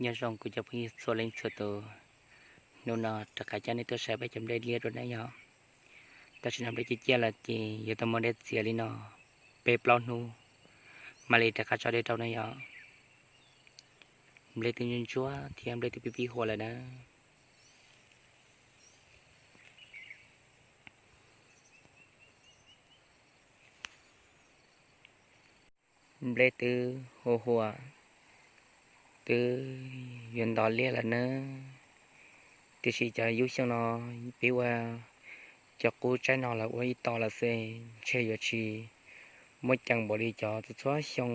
Nyob zoo kuv cov phooj ywg txhua leej txhua tus, hnub no rov qab coj nej tuaj saib peb cov nplej liab dua na yom. Tam sim no nplej ciaj ciaj lawm ces yuav tau muaj nplej txias li no peb plaub hnub mam li rov qab tso dej rau na yom. Nplej twb ntsuab ntsuab thiab nplej twb pib pib huam lawm na. Nplej twb huam huam, twb yuav nto liaj lawm nawb. Tiam sis cov yub xyoo no peb ua cov qub tsaib no lawv ua ib tos lawm xwb, ntshe yuav tsis muaj ceem npaum li cov txhua txhua xyoo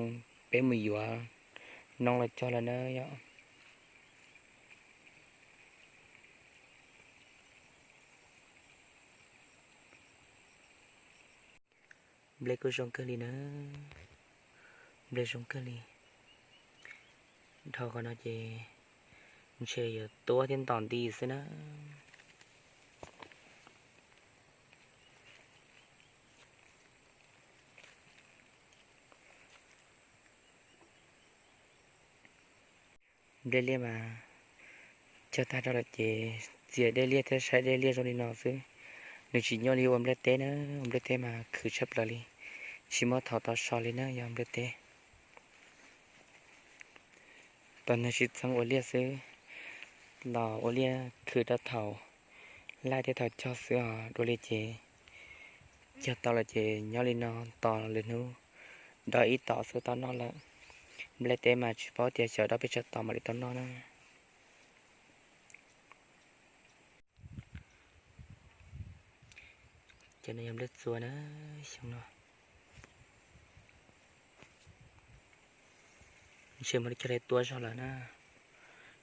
peb mus yuav noob los cog lawm na yom. Nplej kuj zoo kawg li na, nplej zoo kawg li. Dhau qhov no ces ntshe yuav tuab thiab ntos nti xwb na. Nplej liaj mas cog tag rau lawm ces txias dej liaj thiab saib dej liaj zoo li no xwb. Nws tsis nyuaj li ua nplej teb na, ua nplej teb mas khwv tshaj plaws li, tsis muaj thaum tau so li na yog nplej teb. Tos nag sib txheeb ua liaj xwb, los ua liaj khwv rau thaum laij thiab thaum cog xwb os. Dua li ces cog tau lawm ces nyob li no tos lwm hnub dob ib tom xwb tau noj lawm. Nplej teb mas tsis paub tias xyov dob pes tsawg tom mam li tau noj na. Cov no yog nplej txua na, xyoo no ntshe muaj cov hlais tuab zog lawm na,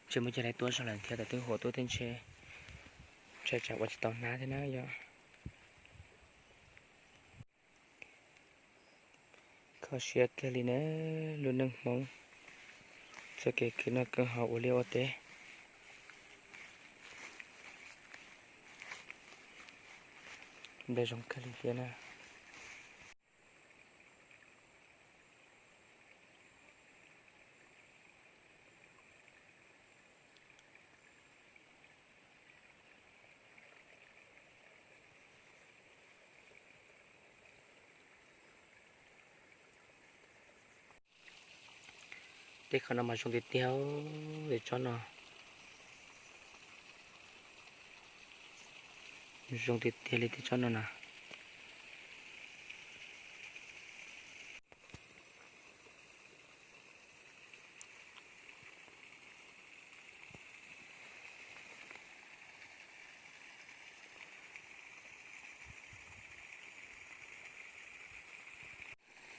ntshe muaj cov hlais tuab zog lawm thiab tab twb huam tuaj thiab ntshe, ntshe tsam ua tsis tau hnab thiab na yom. Kho siab kawg li na, lub neej Hmoob txoj kev khwv noj khwv haus ua liaj ua teb. Nplej zoo kawg li thiab na. Tej qhov no mas zoo tiag tiag, tej tsob no zoo tiag tiag li tej tsob no na.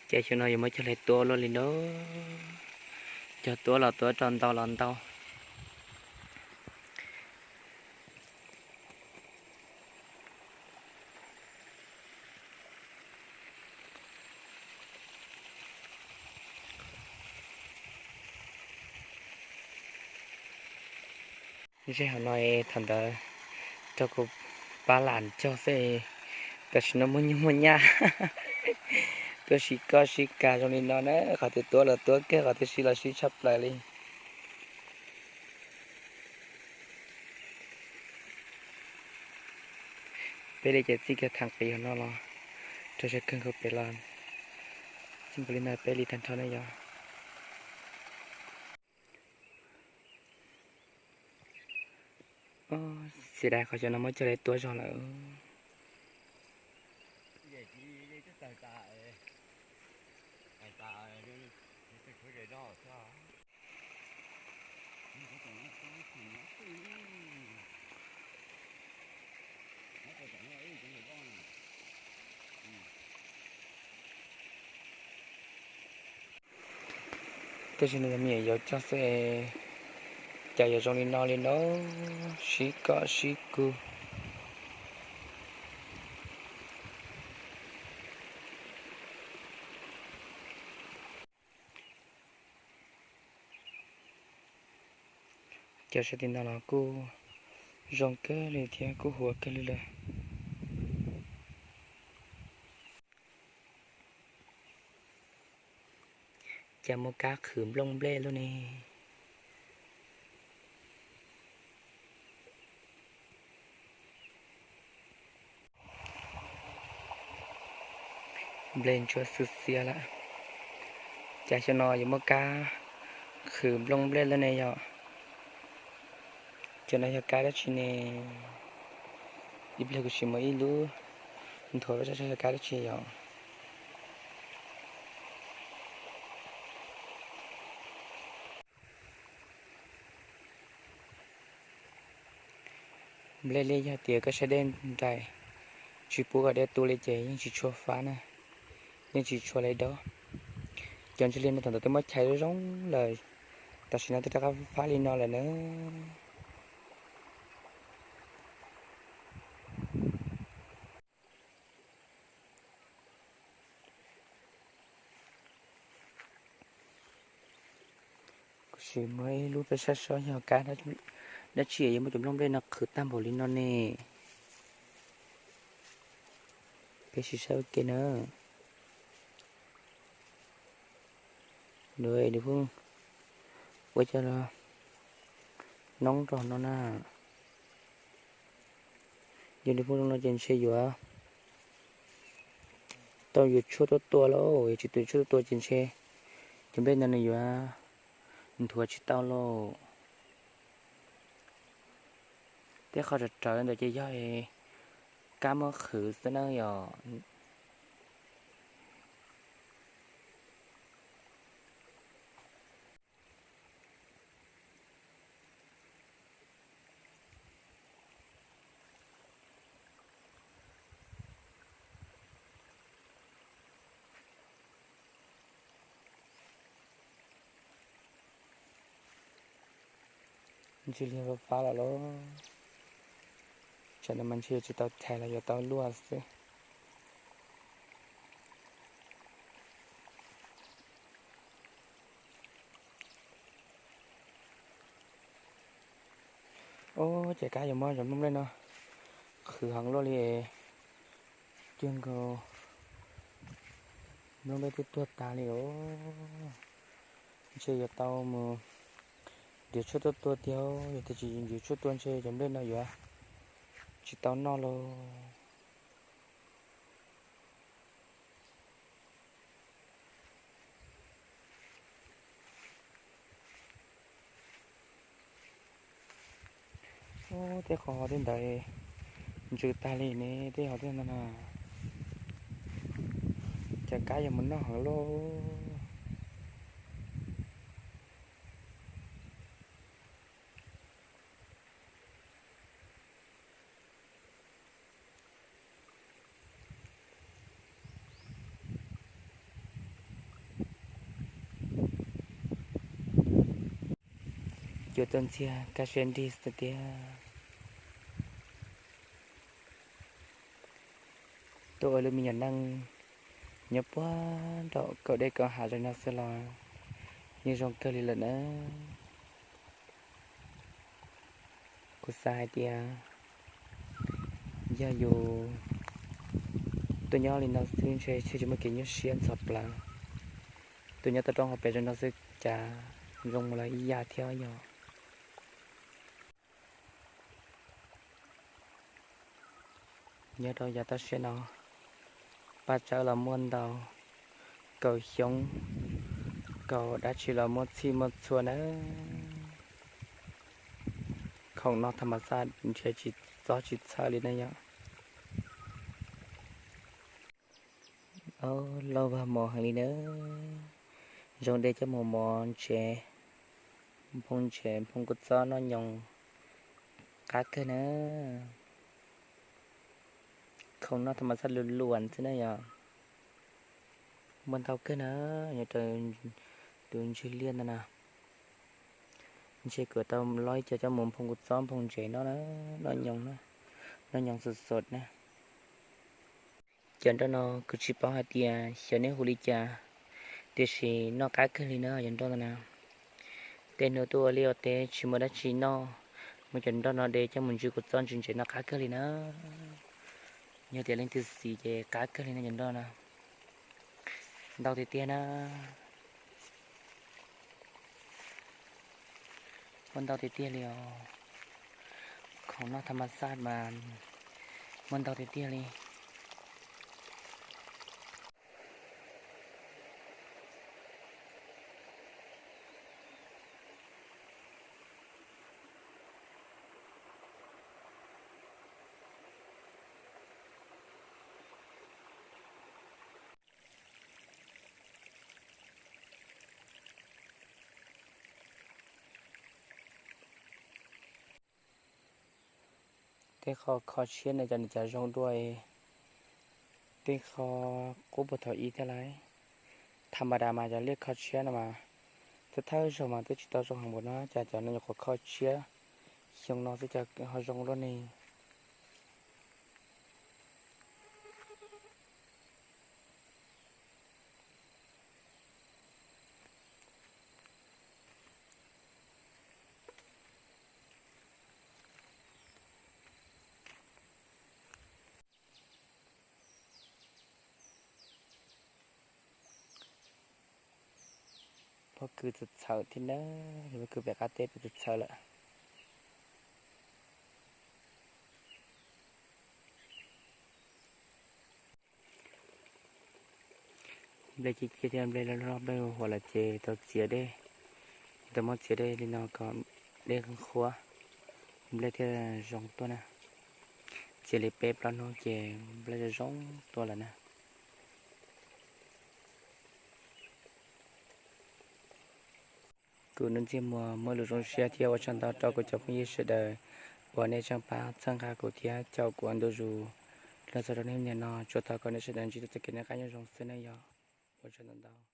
Ces xyoo no yuav muab cog hlais tuab luaj li na, cog tuab los tuab, rau ntau los ntau. Zej hauv no thaum ntawd rau kuv pab lam cog xwb, tam sim no muaj nyuj muaj nyaj tuaj sib koj sib kag zoo li no na, qhov twg tuab los tuab kawg, qhov twg sib los sib tshaj plaws li. Peb li ces txij kiag thaam qis hauv no los rau sab kawg nkaus pem los txij nkaus li no peb li tag nrho na yog. Xiv dais qhov xyov no muab cog hlais tuab zog lawm. Tab sis no yog me nyuam yaus cog xwb, cas yuav zoo li no li no, sib koj sib kug. Cov sab tim no los kuj zoo kawg li thiab kuj huv kawg li lawm. Cas muaj kab qhwv nplooj nplej lub ne. Nplej ntsuab xwb xiab lawm. Cas xyoo no yuav muaj kab qhwv nplooj nplej lawm ne yom? Cov no yog kab dab tsi ne? Ib pliag kuv sim muab ib lub nthuav rau sab saib yog kab dab tsi yom. Nplej liaj yog tias koj saib dej nraim, tsis pub kom dej tu li ces yeej tsis tshua fab na, yeej tsis tshua li dob. Cov ntsis liaj no thaum ntawd twb muab chais zoo zoo lawm, tam sim no twb rov qab fab li no lawm na. Kuv sim muab ib lub rau sab saib yog kab dab tsi yuav muab cov nplooj nplej no qhwv tag npaum li no ne. Peb sim saib ua ke na. Nws pheej ua cov noob rau no na. Yog nws pheej zoo no ces ntshe yuav tau yuav tshuaj tuaj tua lauj, yog tsis tu tshuaj tuaj tua ces ntshe cov nplej no nws yuav nthuav tsis tau lauj. Tej qhov rawv rawv ntawd ces yog kab muab qhwv xwb na yom. Ntsis liaj fab fab lawm lauj. Tsam no mas ntshe yuav tsis tau thaiv los yuav tau luaj xwb. Ub, ces kab yuav muab cov nplooj nplej no qhwv heev luaj li. Cuag nkaus nplooj nplej twb tuag tas li os. Ntshe yuav tau mus nrhiav tshuaj tuaj tua tiag, yog tias tsis nrhiav tshuaj tua ntshe cov nplej no yuav tsis tau noj lauj. Ub, tej qhov ho tej ntawd ntsws tag li ne, tej ho tej ntawd na. Cas kab yuav mus noj heev lauj. Cua tuaj ntxiag kaj siab nrig xwb tiag. Tuaj ua lub me nyuam neej nyob puag nraum kaum dej kaum hav zoo no xwb los yeej zoo kawg li lawm na. Kuv xav hais tias yog yus tuaj nyob li no xwb ntshe thiaj tsis muaj kev nyuaj siab ntxhov plawv. Tuaj nyob toj roob hauv pes zoo no xwb cas zoo mus lawm ib yam thiab yog. Nyob rau yav toj siab no, paj tsawb los muaj ntau, kaum xyoob, kaum dab tsi los muaj txhij muaj txhua na. Khoom noj tham mas xaj nrhiav tsis txob tsis txhawj li na yom. Lauj, vag mos heev li na. Zoo de coj mus mos ntsev, nphoo ntsev nphoo kua txob noj nyoos qab kawg na. Khoom noj tham mas xaj luam luam xwb na yom. Muaj ntau kawg na, nyob rau tus ntswg liaj ntawd na. Ntshe kuv tau lob ib co coj mus nphoo kua txob nphoo ntsev noj na, noj nyoos na, noj nyoos xom xom na. Cov nroj no kuv tsis paub hais tias xyov nej hu li cas, tiam sis noj qab kawg li na cov nroj ntawd na. Tej hnub tuaj ua liaj ua teb tsis muaj dab tsi noj, muab cov nroj no de coj mus ntsw kua txob ntsw ntsev noj qab kawg li na. Yog tias leej twg xis ces qab kawg li na cov nroj na. Ntau tiag tiag na. Muaj ntau tiag tiag li os. Khoom noj tham mas xaj mas muaj ntau tiag tiag li. Tej qho kho tshiab no cov nws cas zoo dua, tej qho qub puag thaum ub thiab lauj. Tham ma das mas cov liaj kho tshiab no mas thawj thawj zaug mas twb tsis tau zoo heev npaum no, cas cov no nyuam qhuav kho tshiab xyoo no xwb cas ho zoo luaj ne. Pob kws txawv txhawv thiab na, pob kws pem qab teb pem txawv txhawv lawm. Nplej ci cia thiab nplej loj loj, nplej huam lawm ces tau txiav dej, tau muab txiav dej li no kom dej qhuav, nplej thiaj zoo tuaj na. Txiav li peb plaub hnub ces nplej zoo tuaj lawm na. Kuv Nuj Ntsej Muag muaj lus zoo siab thiab ua tsaug ntau rau kuv cov phooj ywg sawv daws uas nej tseem pab txhawb nqa kuv thiab caum kuv ua ntu zus los txog rau nej niaj no. Tsuas thov kom nej sawv daws ntsib txoj kev noj qab nyob zoo xwb nej yog. Ua tsaug ntau ntau.